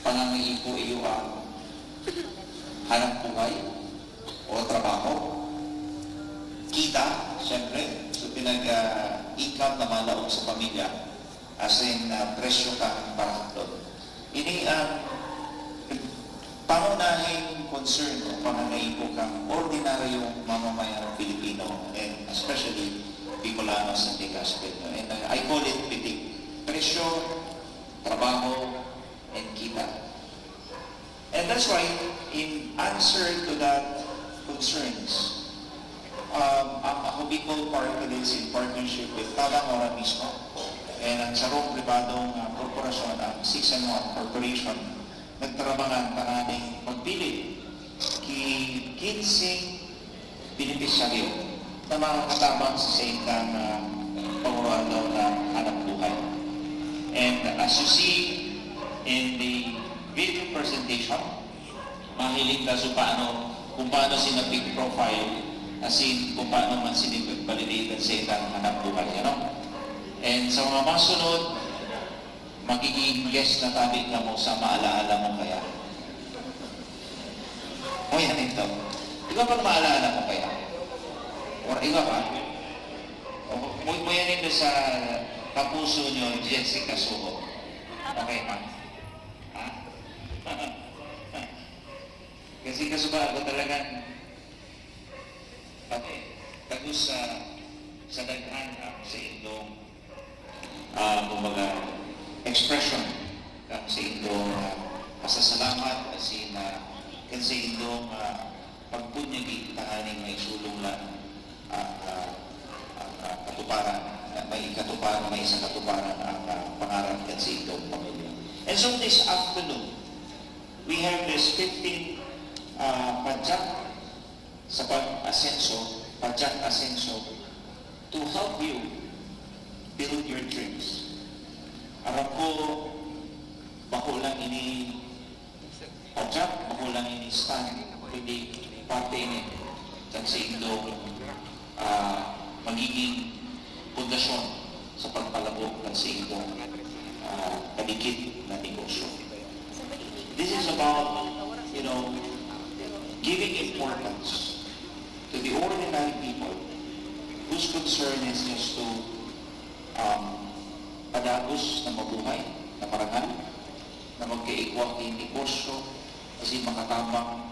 pangangaipo iyo ang hanap buhay o trabaho. Kita, syempre, so pinag, ah, income na malaog sa pamilya, as in, ah, presyo kan barato. Ini ang pangunahing concern o pangangaipo kan ordinaryong mamamayan Pilipino, and especially Bicolano sa Legazpi, no? And, ah, I call it pitik. Presyo, trabaho, and kita. And that's why, in answer to that concerns, um, ang Ako Bicol Party List, in partnership with Tabang Ora mismo, and ang sarong pribadong, ah, korporasyon, ang Six and One Corporation, nagtarabangan tanganing magpili ki kinse benepisyaryo na makakatabang sa saindang, ah, pangoroaldaw na hanap buhay. And as you see in the video presentation, mahiling ka so paano, kung paano sila pig-profile, as in, kung paano man sila pag-validate sa saindang hanap buhay, ano? And sa mga masunod, magiging guest na tabi kamo sa Maalaala Mo Kaya. O, yan ito. Iba pa na Maalaala Mo Kaya? Or iba pa? O, mo, mo yan ito sa kapuso nyo, Jessica Soho. Okay, ma? Ha? Kasi kaso ba, ako talagang, okay, tapos sa, sa daghan, ah, sa indong, ah, kumbaga, expression, ah, sa indong, ah, pasasalamat, as in, ah, kan sa indong, ah, pagbunyagi tanganing maisulong lang ang, ah, ang, ah, katuparan, ah, may katuparan, may isang katuparan ang, ah, pangarap kan sa indong pamilya. And so this afternoon, we have this fifteen, ah, padyak sa pag-asenso, padyak asenso, to help you build your dreams. Aram ko, bako lang ini padyak, bako lang ini stand, kundi parte ini kan sa indong, ah, magiging pundasyon sa pagpalabot kan sa indong, ah, kadikit na negosyo. This is about, you know, giving importance to the ordinary people whose concern is just to, um, padagos na mabuhay, na marangal, na magkaigwa nin negosyo, kasi makatabang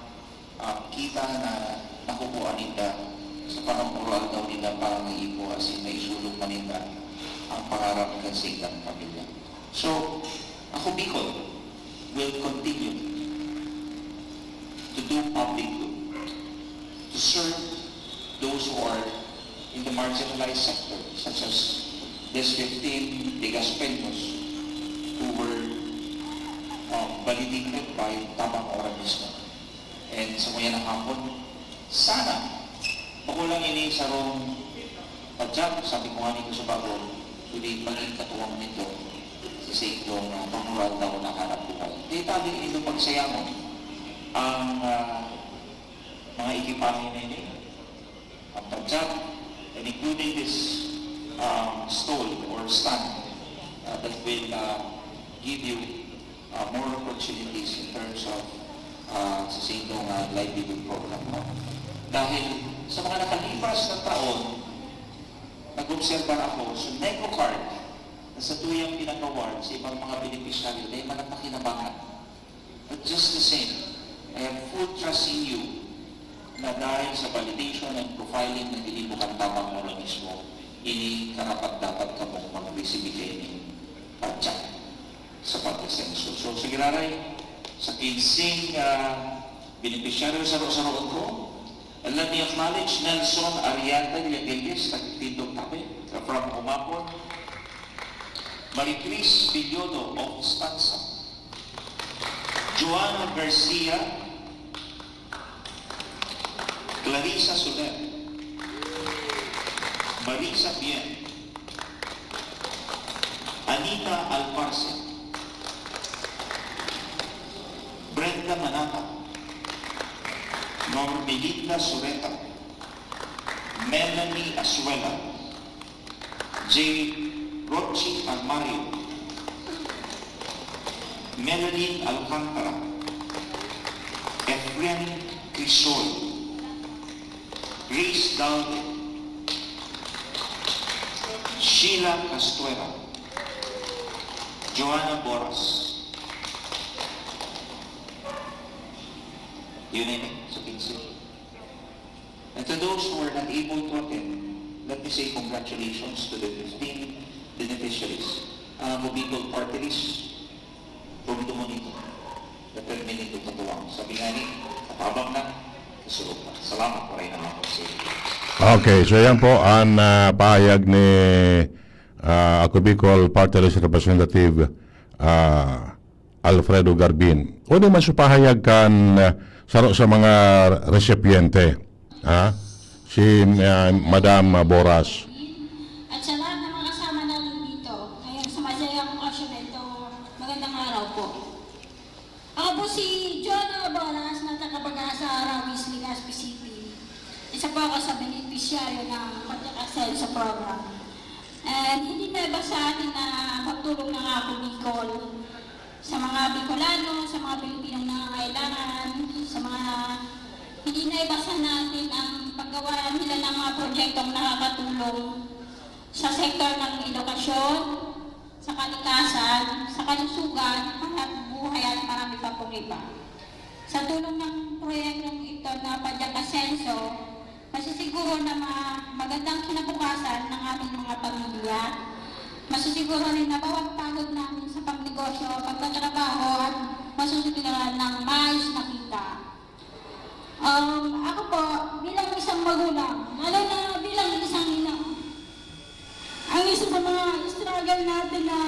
ang kita na nakukuha ninda sa pangoroaldaw ninda para maipo asin maisulong pa ninda ang pangarap kan saindang pamilya. So, Ako Bicol will continue to do public good, to serve those who are in the marginalized sector, such as these fifteen Legazpeños who were, um, validated by Tabang Ora mismo. And sa ngunyan na hapon, sana, bako lang ini sarong padyak, sabi ko nga nito sa bago, kundi maging katuwang nito sa saindong, ah, pangoroaldaw na hanap buhay. Kaya tabi nito pagsayamon ang, ah, mga ekipahe na ini, ang padyak, and including this, um, stall or stand, uh, that will, uh, give you, uh, more opportunities in terms of, uh, sa saindong, uh, livelihood program, no? Dahil sa mga nakalipas na taon, nag-obserba na ako sa NECO card na sa tuyang pinaka-ward sa ibang mga benepisyaryo na yung mga pakinabangan. But just the same, I have full trust in you na dahil sa validation and profiling na ginibo kan Tabang Ora mismo, ini karapat-dapat kamong mag-receive kaini padyak sa pag-asenso. So, sa giraray, sa kinsing, ah, benepisyaryo saro-saroon ko, let me acknowledge Nelson Arieta Villagelles, nagtitindog tabi, from Humapon, Maricris Villodo of Stanza, Joanna Garcia, Clarissa Soler, Marisa Bien, Anita Alparse, Brenda Manata, Normelinda Sureta, Melanie Asuela, J. Rochi Armario, Melanie Alcantara, F. Brian Crisol, Grace Dalde, Sheila Castuera, Joanna Boras. You name it, sa quince. And to those who were not able to attend, let me say congratulations to the fifteen beneficiaries. Ang Ako Bicol Party List, Punto mo nito. Determinado katuwang. Sabi nga ni, katabang na, kasulog na. Salamat, maray na mga konsehal. Okay, so yan po ang, ah, pahayag ni, ah, Ako Bicol Party List Representative, ah, Alfredo Garbin. Kundi man sa pahayag kan, ah, saro sa mga resyepyente, ha? Si, ah, Madam Boras. At sa lahat ng mga kasama natin dito, ngayong sa masayang okasyon na ito, magandang araw po. Ako po si Jonah Boras na taga Pag-asa, Rawis, Legazpi City. Isa po ako sa benepisyaryo ng Project Asenso Program. And hindi na iba sa atin na magtulong ng Ako Bicol sa mga Bicolano, sa mga Pilipinong nangangailangan, sa mga hindi na iba sa natin ang paggawa nila ng mga proyektong nakakatulong sa sektor ng edukasyon, sa kalikasan, sa kalusugan, hanap buhay at marami pa pong iba. Sa tulong ng proyektong ito na Padyak Asenso, masisiguro na ma- magandang kinabukasan ng aming mga pamilya. Masisiguro rin na bawat pagod namin sa pagnegosyo, pagtatrabaho at masusugilaran ng maayos na kita. Um, ako po, bilang isang magulang, lalo na bilang isang ina, ang isa sa mga struggle natin na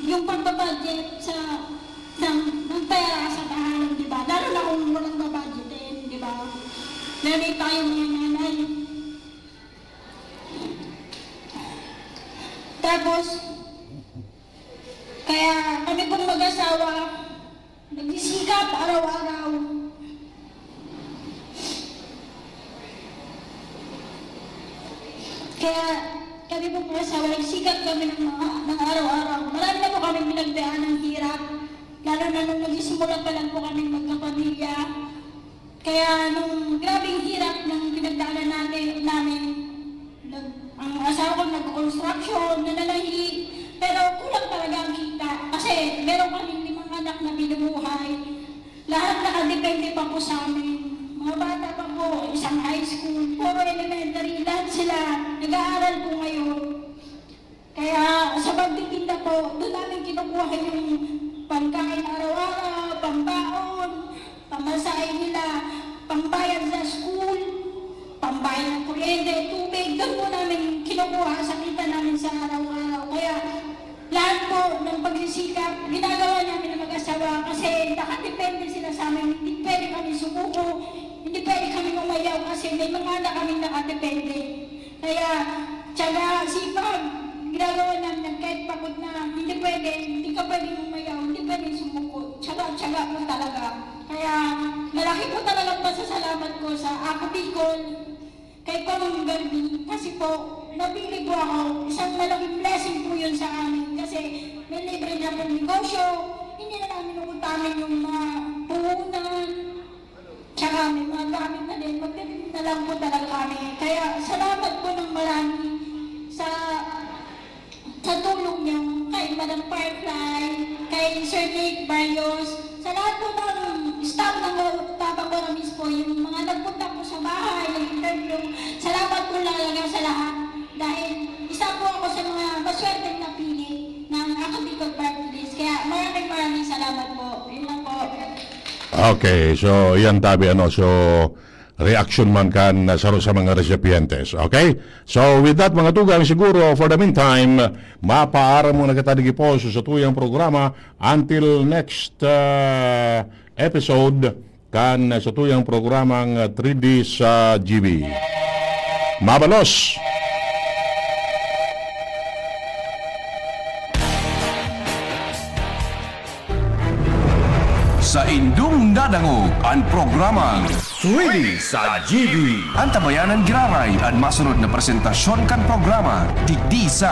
yung pagbabudget sa, sa ng pera sa tahanan, di ba? Lalo na kung walang babudgetin, di ba? Lalo na tayo mga nanay. Tapos, kaya kami pong mag-asawa, nagsisikap araw-araw. Kaya kami pong mag-asawa, nagsikap kami ng mga, ng araw-araw. Marami na po kami pinagdaan ng hirap. Lalo na nung nagsisimula pa lang po kami magkapamilya. Kaya nung grabing hirap ng pinagdaanan natin, namin, nag-, ang asawa ko nag-construction, nananahi, pero kulang talaga ang kita. Kasi meron kaming limang anak na binubuhay. Lahat nakadepende pa po sa amin. Mga bata pa po, isang high school, puro elementary, lahat sila nag-aaral po ngayon. Kaya sa pagtitinda po, doon namin kinukuha yung pangkain araw-araw, pambaon, pamasahe nila, pambayad sa school, pambayad ng kuryente, tubig. Doon po namin kinukuha sa kita namin sa araw-araw. Kaya lahat po ng pagsisikap, ginagawa namin ng mag-asawa kasi nakadepende sila sa amin. Hindi pwede kami sumuko, hindi pwede kami umayaw kasi may mga anak kaming nakadepende. Kaya, tiyaga, sipag, ginagawa namin yan kahit pagod na, hindi pwede, hindi ka pwedeng umayaw, hindi pwedeng sumuko. Tiyaga, tiyaga mo talaga. Kaya, malaki po talagang pasasalamat ko sa Ako Bicol, kay Pangulong Garbin, kasi po, napili po ako, isang malaking blessing po yun sa amin, kasi may libre na pong negosyo, hindi na namin uutangin yung mga puhunan, tsaka may mga gamit na din, magtitipid na lang po talaga kami. Kaya salamat po ng marami sa, sa tulong niyo kay Madam Firefly, kay Sir Nick Barrios, sa lahat po ng staff ng Tapang Ora mismo, yung mga nagpunta po sa bahay, nag-interview. Salamat po talaga sa lahat. Dahil isa po ako sa mga maswerteng napili ng Ako Bicol Party List. Kaya maraming maraming salamat po. Yun lang po. Okay, so yan tabi ano, so reaction man kan, ah, saro sa mga recipientes. Okay? So with that, mga tugang, siguro for the meantime, mapaaram muna kita digdi po sa satuyang programa until next, ah, episode kan satuyang programang, ah, three D sa G B. Mabalos! Sa indong nadangog an programang three D sa G B. Antabayanan giraray an masunod na presentasyon kan programa digdi sa